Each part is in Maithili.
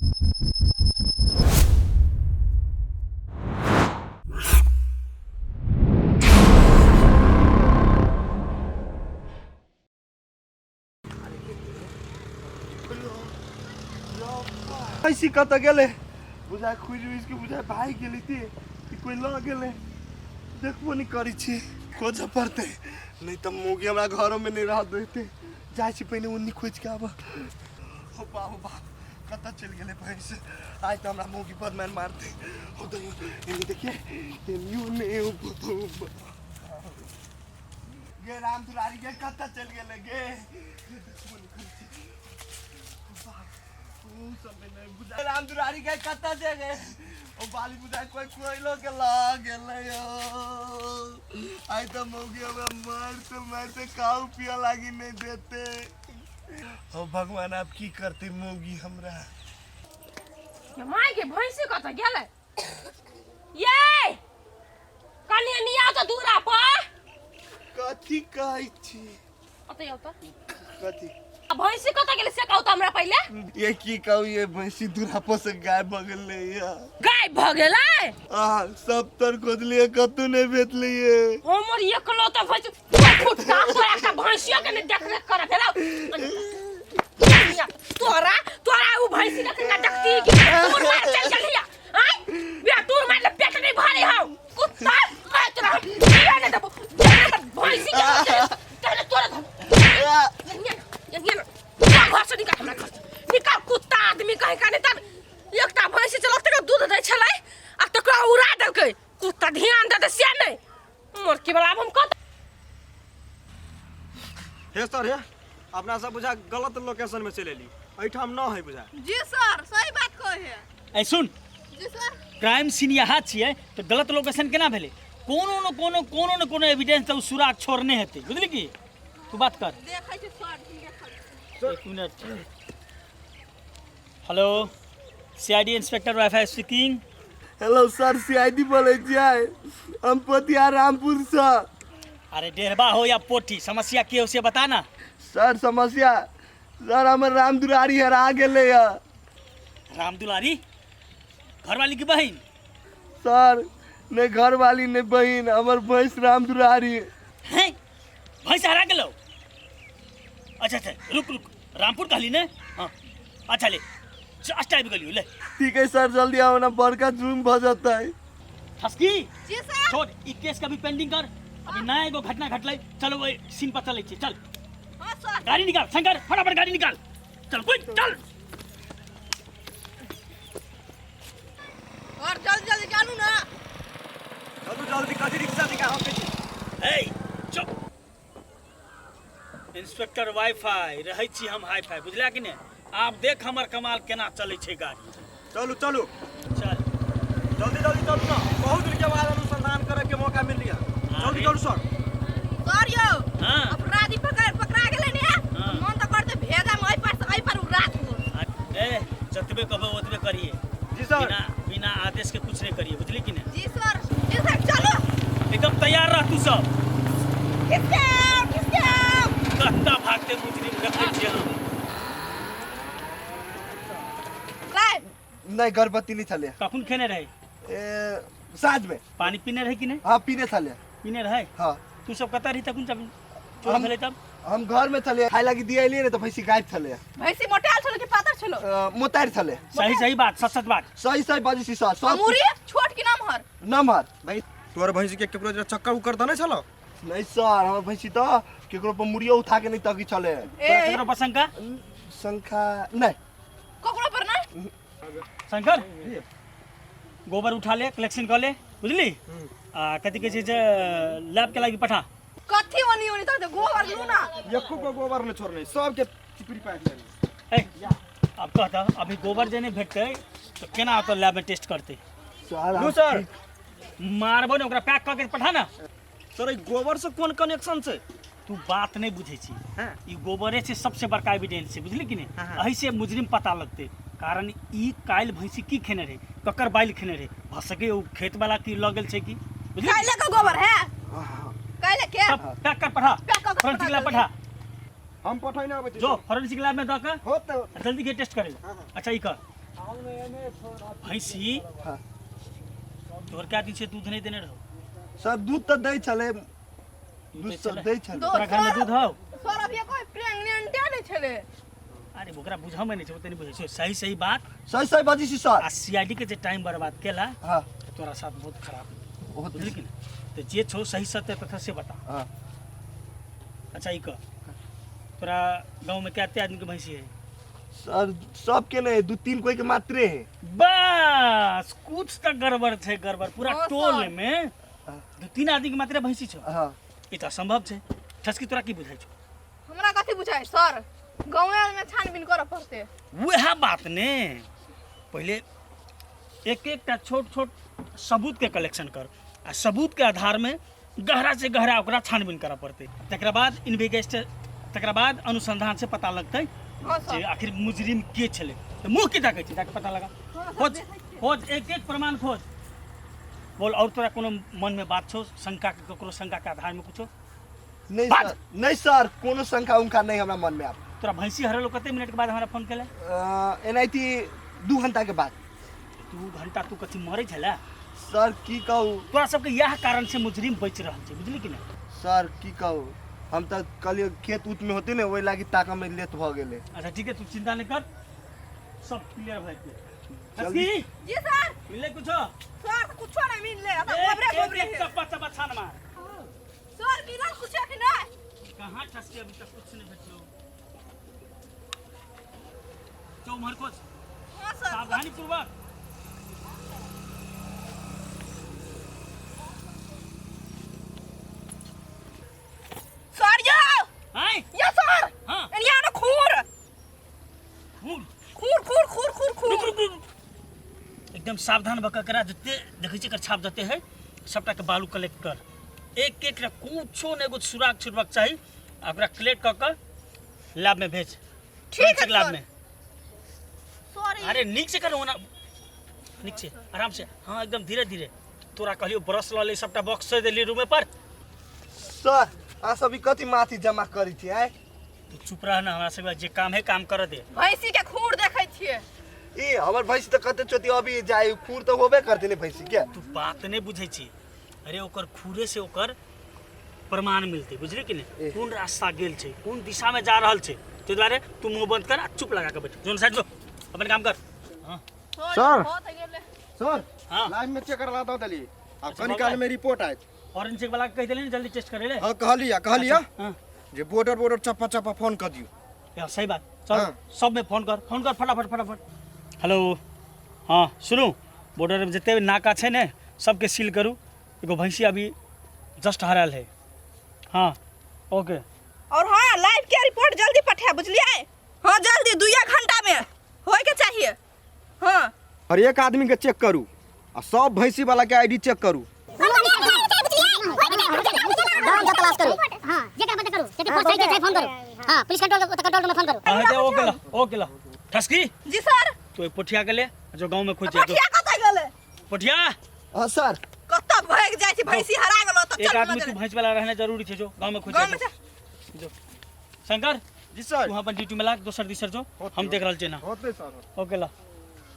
ऐसी कतऽ गेलै बुझाइ खुजि उजि के बुझाइ भागि गेलै ते कि कोई लऽ गेलै देखबो नहि करै छी खोजऽ पड़तै नहि तऽ मौगी हमरा घरोमे नहि रहऽ देतै जाइ छी पहिने ओन्नी खोजि के आबऽ हो बाप हो बाप कतऽ चलि गेलै भैंस आइ तऽ हमरा मौगी बदमाइन मारतै हो दइयो एने देखिए एनियो नहि हो गे राम दुलारी गे कतऽ चलि गेलै गे राम दुलारी गे कतऽ जे गे ओ बाली बुझाइ कोइ कोइलो के लऽ गेलै आइ तऽ मौगी हमरा मारते मारते काऊ पिया लागी नहि देते। ओ भगवान, आब की करते मौगी हमरा? माय के भैंसी कतऽ गेलै ये? कनि निया तऽ दूरा पर। कथी कहै छी? ओतऽ आउ तऽ। कथी? आ भैंसी कतऽ गेलै से कहू तऽ हमरा पहिले। ये की कहू, ये भैंसी दूरा पर से गायब भऽ गेलै या। गायब भऽ गेलै? आ सब तर खोजलियै, कतौ नहि भेटलियै। हमर एकलौता भैंसी फुटका, तोरा एकटा भैंसियो के नहि देख रेख करऽ भेलौ। तोरा तोरा उ भैंसी के ना देखती कि तोर मार चल गेलिया आय बे तोर मार ले पेट नहीं भरे हौ कुत्ता। मैं तोरा हम जिया नहीं देबो जे हमर भैंसी के तहने तोरा धर। यहिया यहिया ना जा, घर से निकाल, हमरा घर से निकाल कुत्ता आदमी कहीं का। नहीं तब एकटा भैंसी चलत के दूध दै छलै आ तकरा उड़ा देलकै कुत्ता। ध्यान दे दे से नहीं मोरकी वाला। आब हम कत हे सर, हे अपना सब बुझा गलत लोकेशन में चलि एली, एहिठाम न है बुझा। जी सर, सही बात कहे। ऐ सुन। जी सर। क्राइम सीन यहाँ छियै तऽ गलत लोकेशन केना भेलै? कोनो न कोनो, कोनो न कोनो एविडेंस तऽ ओ सुराग छोड़ने हेतै, बुझली की? तू बात कर। देखै छी सर, देखै छी। एक minute. Hello, CID inspector wifi speaking. Hello sir, CID बोलै छियै, हम पोतिया रामपुरसँ। अरे डेढ़बा हो या पोठी, समस्या की हो से बता ना। सर समस्या, सर हमर राम दुलारी हरा गेलै हँ। राम दुलारी घरवाली की बहिन? सर नहि घरवाली नहि बहिन, हमर भैंस राम दुलारी। हैं, भैंस हरा गेलो? अच्छा अच्छा, रुक रुक, रामपुर कहली ने? हाँ अच्छा, ले जस्ट आबि गेलियो, ले। ठीक है सर, जल्दी आओ ना, बड़का जुर्म भऽ जेतै। ठसकी। जी सर। छोड़ ई केस के अभी पेंडिंग कर, अभी नया एगो घटना घटलै, चलो ओहि सीन पर चलै छी, चल। हाँ सर। गाड़ी निकाल शंकर, फटाफट गाड़ी निकाल, चल कोई चल। और जल्दी जल्दी चलू ना। चलू जल्दी, कथी रिक्शा निकाल हम कहै छी। ए चुप, इंस्पेक्टर वाईफाई रहै छी हम हाई फाई, बुझला कि नहि? आब देख हमर कमाल केना चलै छै गाड़ी। चलू चलू। चल जल्दी जल्दी चलू ना, बहुत दिन के बाद अनुसंधान करे के मौका मिल लिया, जल्दी चलू सर। सर यौ। हाँ। अपराधी पकड़ पकड़ा गेलै ने। हाँ। मन तऽ करते भेजा में एहि पर से एहि पर उड़ा दू। ए जतबे कहबै ओतबे करिए। जी सर। बिना बिना आदेश के कुछ नहीं करिए, बुझली कि नहीं? जी सर, जी सर, चलू। एकदम तैयार रह तू सब। खिसकाओ खिसकाओ। कत्ता भागते मुजरिम रखै छियै हम। लाइ। नहि, गर्भवती नहि छलै। कखन खेने रहे? ए साँझमे। पानी पीने रहे कि नहीं? हाँ, पीने छलै। पीने रहे? हाँ। तू सब कतऽ रही तखन जब चोर भेलै तब? हम घरमे छलियै, खाय लागी दिया एलियै ने तऽ भैंसी गायब छलै। भैंसी मोटायल छलो कि पातर छलो? मोतारि छलै। सही सही बात, सच सच बात। सही सही बाजै छी सर, सब। अमूरी छोट कि नमहर? नमहर। भाई तोहर भैंसी के केकरो जरा चक्कर उक्कर तऽ नहि छलो? नहि सर, हमर भैंसी तऽ केकरो पर मुड़ियो उठा के नहि तकी छलै। ए केकरो पर शंका? शंका नहि। ककरो पर नहि। शंकर, गोबर उठा ले, कलेक्शन कऽ ले, बुझली? आ कथी कहै छै जे लैब के लागी पठा। कथी ओनी ओनी तऽ गोबर लू ना। एको गो गोबर नहि छोड़ने, सबके चिपरी पाटि लेने। ए आब कह तऽ अभी गोबर जे नहि भेटतै तऽ केना ओतऽ लैब में टेस्ट करतै? सर लू सर। मारबो ने ओकरा, पैक कऽ के पठा ना। सर ई गोबर से कोन कनेक्शन छै? तू बात नहि बुझै छी। हाँ। ई गोबरे छै सबसे बड़का एविडेंस छै, बुझली कि नहि? हाँ। एहि से मुजरिम पता लगतै, कारण ई काल्हि भैंसी की खेने रहै, ककर बाइल खेने रहै, भऽ सकै ओ खेत वाला की लऽ गेल छै की, बुझली? काल्हि के गोबर है, काल्हि के। तब पैक कर पठा। पैक कऽ के फोरेंसिक पठा। लैब पठा। हम पठै ना आबै छी। जो फोरेंसिक लैब में दऽ के हो तऽ जल्दी के टेस्ट करे। हाँ, हाँ। अच्छा ई कर। भैंसी हाँ। तोहर क्या दिन से दूध नहीं देने रहो? सर दूध तऽ दै छलै। दूध दूध दै सब छलै? दै छलै। तोरा घर में दूध हौ? सर अभी कोई प्रेग्नेंट नहीं छले। अरे ओकरा बुझऽ में नहीं छै, ओते नहीं बुझै छै। सही सही बात। सही सही बाजै छी सर। आ सीआईडी के जे टाइम बर्बाद केला हाँ। तऽ तोरा साथ बहुत खराब बहुत। बुझली कि नहीं? तऽ जे छौ सही सत्य तथा से बता। हाँ। अच्छा ई कह, तोरा गाँव में कते आदमी के भैंसी है? सर सबके नहीं, दू तीन कोई के मात्रे है। बस कुछ तऽ गड़बड़ छै, गड़बड़ पूरा हाँ, टोल सर। में दू तीन आदमी के मात्रे भैंसी छौ। हाँ। ई तऽ असंभव छै। ठसकी तोरा की बुझाइ छौ? हमरा कथी बुझाइ सर, गाँवे में छानबीन करऽ पड़ते। वएह बात ने, पहिले एक एकटा छोट छोट सबूत के कलेक्शन कर आ सबूत के आधार में गहरा से गहरा ओकरा छानबीन करऽ पड़तै। तकरा बाद इन्वेस्टिगेशन, तकरा बाद अनुसंधान से पता लगतै हाँ जे सर। आखिर मुजरिम के छलै। तऽ मुँह के ताकै छै, जाके पता लगा। हाँ, सर, खोज देखै छियै। खोज, एक एक प्रमाण खोज। बोल, और तोरा कोनो मन में बात छौ शंका के, ककरो शंका के आधार में कुछो? नहीं बात। सर, नहीं सर, कोनो शंका उंका नहीं हमरा मन में आब। तोरा भैंसी हरलो कते मिनट के बाद हमरा फोन केले? एनाहिते 2 घंटा के बाद। 2 घंटा तू कथी मरे छला? सर की कहू, तोरा सबके इएह कारण से मुजरिम बचि रहल छै, बुझली कि नहि? सर की कहू, हम तऽ कहलियै खेत उत में होते ने, ओहि लागी ताकऽ में लेट भऽ गेलै। अच्छा ठीक है, तू चिंता नहीं कर, सब क्लियर भए जेतै। जल्दी। हस्की? जी सर। मिललै कुछो? सर कुछो नहीं मिलले, अब गोबरे एक- गोबरे एक है। चप्पा चप्पा छान मार। सर मिलल कुछो कि नहीं? कहाँ ठसके अभी तक कुछ नहीं भेटलो। चौ उम्हर खोज। हाँ सर। सावधानी पूर्वक। सर यो। आय। यो सर। हाँ। एनिया ना खूर। खूर। खूर खूर खूर खूर खूर। रुक रुक रुक, एकदम सावधान भऽ कऽ करा जते देखै छियै एकर छाप जते है सबटा के बालू कलेक्ट कर, एक एक कुछो ने एगो सुराग छुटबाक चाही। आ ओकरा कलेक्ट कऽ कऽ लैब में भेज। ठीक है फोरेंसिक लैब सर। में। सॉरी। अरे नीक से कर ओना, नीक से आराम से, हाँ एकदम धीरे धीरे। तोरा कहलियो ब्रश लऽ ले, सबटा बॉक्स से देली रूमे पर। सर अहाँ सब ई कथी माथी जमा करै छी आय? तू चुप रह ना, हमरा सब जे काम है काम कर दे। भैंसी के खूर देखै छियै। ई हमर भैंसी तऽ कते चोती अभी जाय, खूर तऽ होबे करतै ने भैंसी के। तू बात नहीं बुझै छी। अरे ओकर खूरे से ओकर प्रमाण मिलतै, बुझली कि नहीं? ए। कोन रास्ता गेल छै, कोन दिशा में जा रहल छै, ताहि दुआरे तू मुंह बंद कर आ चुप लगा के बैठ। जोन साइड जो, अपन काम कर। हाँ। सर। बहुत गेलै। सर हाँ। लाइव में चेक करला दऽ देली, आब अच्छा, कनी भऽ काल गेलै? में रिपोर्ट आयत। फॉरेंसिक वाला के कहि देली ने जल्दी टेस्ट करे ले? हाँ कहलिया, कहलिया। अच्छा, हाँ। जे बॉर्डर बॉर्डर चप्पा चप्पा फोन कर दियो। या, सही बात। चल हाँ। सब में फोन कर, फोन कर फटाफट फटाफट। हेलो, हाँ सुनू, बॉर्डर में जते नाका छै ने सबके सील करू, एगो भैंसी अभी जस्ट हरायल है। हाँ ओके। और हाँ लाइव के रिपोर्ट जल्दी पठा, बुझलिए? हाँ जल्दी 2 घंटा में होए के चाहिए। हाँ। हर एक आदमी के चेक करू आ सब भैंसी वाला के आईडी चेक करू। दाम से तलाश करू। हां, जेकरा मदद करू, जते फोन चाहिए फोन करू। हां, पुलिस कंट्रोल कंट्रोल रूम में फोन करू। हाँ, दे, ओके ला, ओके ला। ठसकी? जी सर। तो एक पोठिया के ले जो गांव में खोज जाए। पोठिया कतऽ गेलै? पोठिया? हाँ सर। कतऽ भागि जाइ छै, भैंसी हरा गेलो तऽ एक चल आदमी मजरे। तू भैंस वाला रहना जरूरी छै, जो गांव में खोज गांव में जाए। जो शंकर। जी सर। तू अपन ड्यूटी में लाग, दोसर तीसर जो हम देख रहल छियै ना। होतै सर। ओके ला।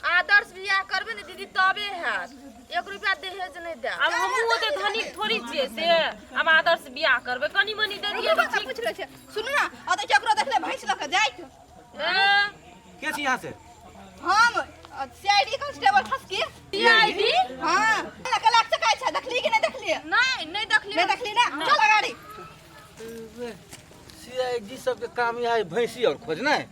आदर्श बियाह करबे ने दीदी तबे हैत, 1 रुपया दहेज नहीं देब। अब हमहूँ ओते धनिक थोड़ी छियै से आब आदर्श बियाह करबै, कनी मनी दे दियै रुकू, पूछ लै छियै। सुनू ना, ओतऽ केकरो देखले भैंस लऽ कऽ जाइत? ए? के छी यहाँ से? हम सीआईडी कांस्टेबल ठसकी। सीआईडी? हाँ। कलाक से कहै छै, देखली कि नहि देखली? नहीं, नहीं देखली। नहीं देखली ना? चल गाड़ी। सीआईडी सबके काम यहाँ है भैंसी और खोजना है।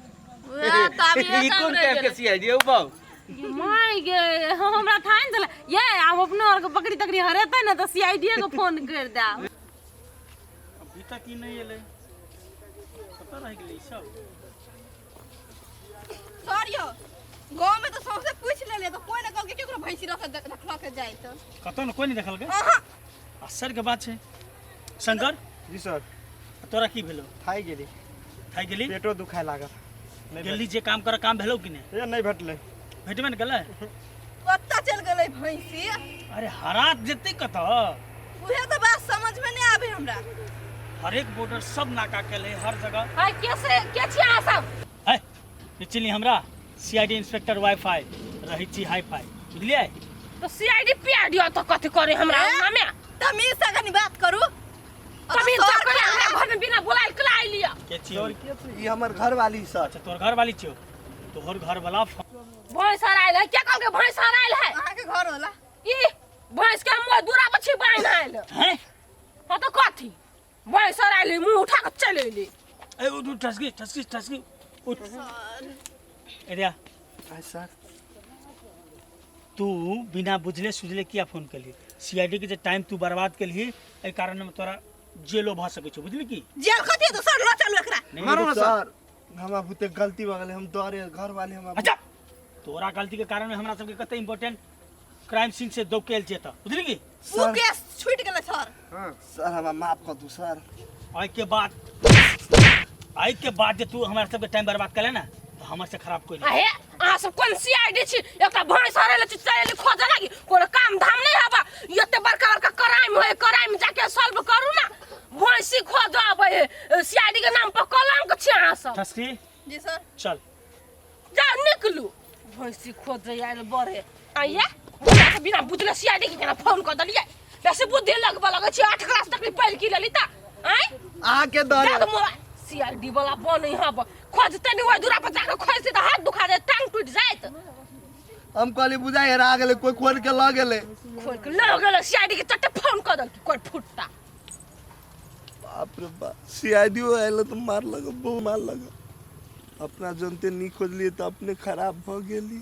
वएह तऽ आब इएह ई काम कोन रहि टाइप के गेलै। सीआईडी है बाबू? My गे, हमरा थाह नहि छलै। ये आब अपनो आरके बकरी तकरी हरेतै ने तऽ सीआईडी के फोन करि देब। अभी तक ई नहि एलै, कतऽ रहि गेलै ई सब? सर यौ, गाँव में तऽ सबसे पूछ लेलियै तऽ कोइ ने कहलकै केकरो भैंसी रख देखलक जाइत। कतौ ने कोइ नहि देखलकै? अहाँ। आश्चर्य के बात छै। शंकर। जी सर। तोरा की भेलो? थाकि गेली। थाकि गेली? पेटो दुखाय लागल। गेली जे काम कर काम भेलो कि नहि? ए नहि भेटलै। भेटबे ने गेलै? कतऽ चलि गेलै भैंसी? अरे हरा जेतै कतऽ? उहे तऽ बात समझ में नहि आबै हमरा। हरेक बॉर्डर सब नाका केले हर जगह। हाय, के से के छी अहाँ सब? है, नहि चिन्हली हमरा? सीआईडी इंस्पेक्टर वाईफाई रहै छी हाई फाई बुझलियै तऽ सीआईडी पीआईडी तऽ कथी करे हमरा अंगना में तमीज से कनी बात करू तमीज से करे हमरा घर में बिना बोलायल के आइल लिया के छियौ ई हमर घर वाली सर अच्छा तोहर घर वाली छियौ तोहर घर वाला भैंस हरायल है क्या कहलकै भैंस हरायल है अहाँके घर होला ई भैंस के हम दूरा पर छी बान्हि आयल हैं हाँ तऽ कथी भैंस हरायल है मुंह उठा के चलि अयली ए उठ उठ ठसकी ठसकी ठसकी उठ एरिया आय सर तू बिना बुझले सुझले किया फोन केलही सीआईडी के जे टाइम तू बर्बाद केलही एहि कारण में तोरा जेलो भऽ सकै छौ बुझली की जेल कथी तो सर ल चलू एकरा नहीं मारो ना सर सर हमरा बहुते गलती भऽ गेलै हम डरे घर वाले हमरा अच्छा तोरा गलती के कारण हमरा सबके कते इम्पोर्टेंट क्राइम सीन से दौग के आयल छियै तऽ बुझली की उ केस छूट गेलै सर सर हमरा माफ कर दू सर एहिके बाद एहिके बाद जे तू हमरा सबके टाइम बर्बाद केले ना तऽ हमर से खराब कोई नहीं अहे अहाँ सब कोन सीआईडी छी एकटा भैंस हरेले छी चलेली खोजे लागी कोनो काम धाम नहीं हबा एते बड़का बड़का क्राइम होय क्राइम जाके सॉल्व करू ना भैंसी खोज आबै है सीआईडी के नाम पर कलंक छी अहाँ सब ठसकी जी सर चल जाओ निकलू भैंसी खोजे आयल बड़े आइए हमरा के बिना बुझले सीआईडी के केना फोन कर देलियै वैसे बुद्धि लगबऽ लगै छी 8 क्लास तक पढ़ि की लेली तऽ आँय अहाँके डरे जा मोबाइल सीआईडी वाला बनै हब खोजते नहीं ओहि दूरा पर जाके खोजते तऽ हाथ दुखा जायत टांग टूटि जायत हम कहली बुझाइ हेरा गेलै कोइ खोल के लऽ गेलै खोल के लऽ गेलै सीआईडी के चट्टे फोन कऽ देलकै कोइ फुटता बाप रे बाप सीआईडी आयल तऽ मार लग बहु मार लग अपना जनते नहीं खोजलियै तऽ अपने खराब भऽ गेली।